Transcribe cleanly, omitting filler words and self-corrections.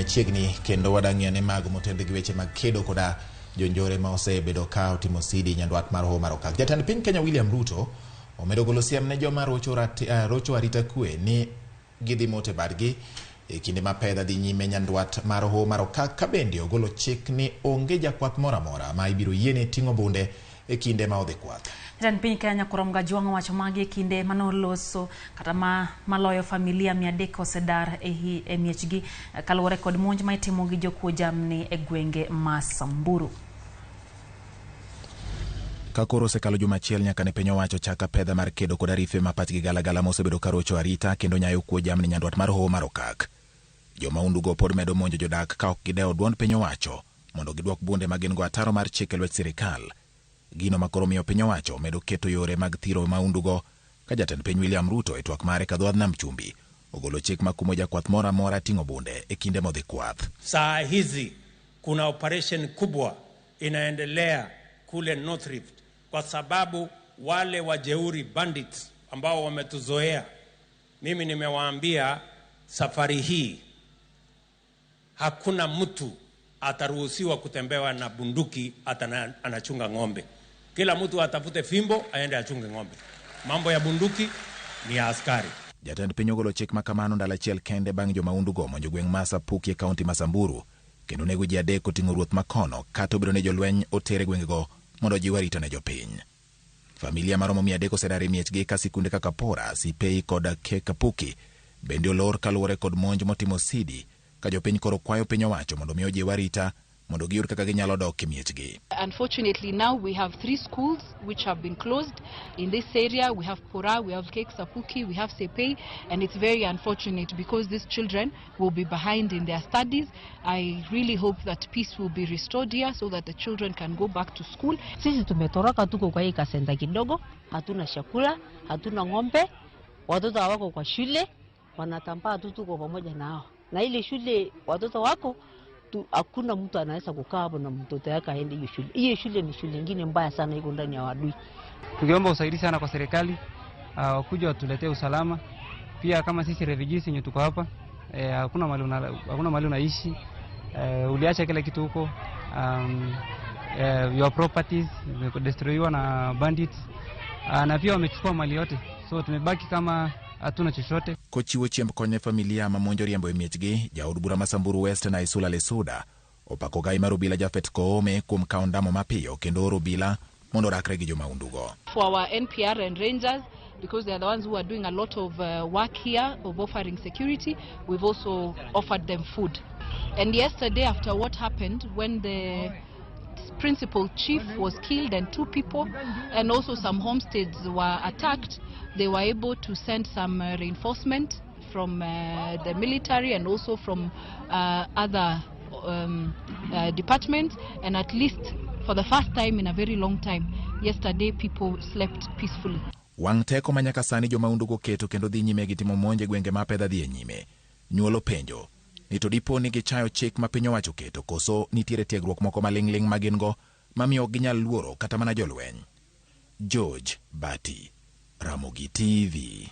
machiegni kendo wadang'iyo ne mago motenre gi weche mag kedo koda jonjore ma osebedo ka otimo sidi nyandwat mar Hoho mar Okak. Jatend piny Kenya William Ruto omedo golo siem ne joma rocho, rocho arita kwe ni gidhi moto e badgi e kinde ma pedha dhi nyime nyandwat mar Hoho mar Okak ka bende ogolo chik ni onge jakwath moro amora ma ibiro yiene ting'o bunde e kinde ma odhi kwath. Jatend piny Kenya Kurom Gajwang' owacho magi e kinde manoloso kata ma maloyo familia 300 osedar e, hi, e miechgi kaluwore kod monj ma itimo gi jokuo jamni e gwenge ma Samburu. Ka koro osekalo juma achiel nyaka ne piny owacho chak apedha mar kedo kod arife ma pachgi galagala mosebedo ka rocho arita kendo nyayo kuo jamni nyandwat mar Hoho mar Okak. Jomaundugo pod medo monjo jodak ka ok gidewo duond piny owacho mondo gidwok bunde ma gin go ataro mar chik e lwet sirikal. Gino ma koro miyo piny owacho medo keto yore mag thiro maundugo ka jatend piny William Ruto e twak mare ka dho nam chumbi ogolo chik ma kumo jakwath moro amora ting'o bunde e kinde modhi kwath. Saa hizi kuna operation kubwa inaendelea kule North Rift kwa sababu wale wajeuri bandits ambao wametuzoea, mimi nimewaambia safari hii hakuna mtu ataruhusiwa kutembewa na bunduki hata anachunga ng'ombe. Kila mtu atafute fimbo aende achunge ng'ombe. Mambo ya bunduki ni ya askari. Jatend piny ogolo chik ma kamano ndalo achiel kende bang' jomaundugo monjo gweng' ma Sapuki e kaunti ma Samburu kendo nego ji adek oting'o ruoth makono kata obedo ni jolweny oter e gwengego mondo ojiw arita ne jopiny. Familia maromo 300 osedar e miechgi ka sikunde kaka Pora, Sipei kod Kekapuki bende olor kaluwore kod monj motimo sidi ka jopiny koro kwayo piny owacho mondo mi ojiw arita mondo giyud kaka ginyalo dok e miechgi. Unfortunately, now we have three schools which have been closed in this area. We have Pora, we have Kek Sapuki, we have Sepei, and it's very unfortunate because these children will be behind in their studies. I really hope that peace will be restored here so that the children can go back to school. Sisi tumetoroka, tuko kwa hii kasenta kidogo, hatuna chakula, hatuna ng'ombe, watoto hawako kwa shule, wanatambaa tu, tuko pamoja nao na ile shule watoto wako tu, hakuna mtu anaweza kukaa hapo na mtoto yake aende hiyo shule. Hiyo shule ni shule ingine mbaya sana, iko ndani ya wadui. Tukiomba usaidizi sana kwa serikali wakuja watuletee usalama. Pia kama sisi refugees yenye tuko hapa hakuna mahali unaishi uliacha kila kitu huko your properties destroyiwa na bandits na pia wamechukua mali yote, so tumebaki kama hatuna chochote. Kochiwo chiemb kony ne familia ma monj oriembo e miechgi, jaod bura ma Samburu West Naisula Lesuda opako gai mar obila Jafet Koome kuom kawo ndamo mapiyo kendo oro obila mondo orakre gi jomaundugo. For our NPR and Rangers, because they are the ones who are doing a lot of work here of offering security, we've also offered them food. And yesterday, after what happened when the principal chief was killed and two people, and also some homesteads were attacked, they were able to send some reinforcement from the military and also from other departments, and at least for the first time in a very long time, yesterday people slept peacefully. Wang' teko ma nyaka sani jomaundugo keto kendo dhi nyime gi timo monj e gwenge ma pedha dhi e nyime. Nyuolo penjo ni to dipo ni gichayo chik ma piny owacho keto koso nitiere tiegruok moko maling'ling' ma gin go mamiyo ok ginyal luoro kata mana jolweny. George Bati, Ramogi TV.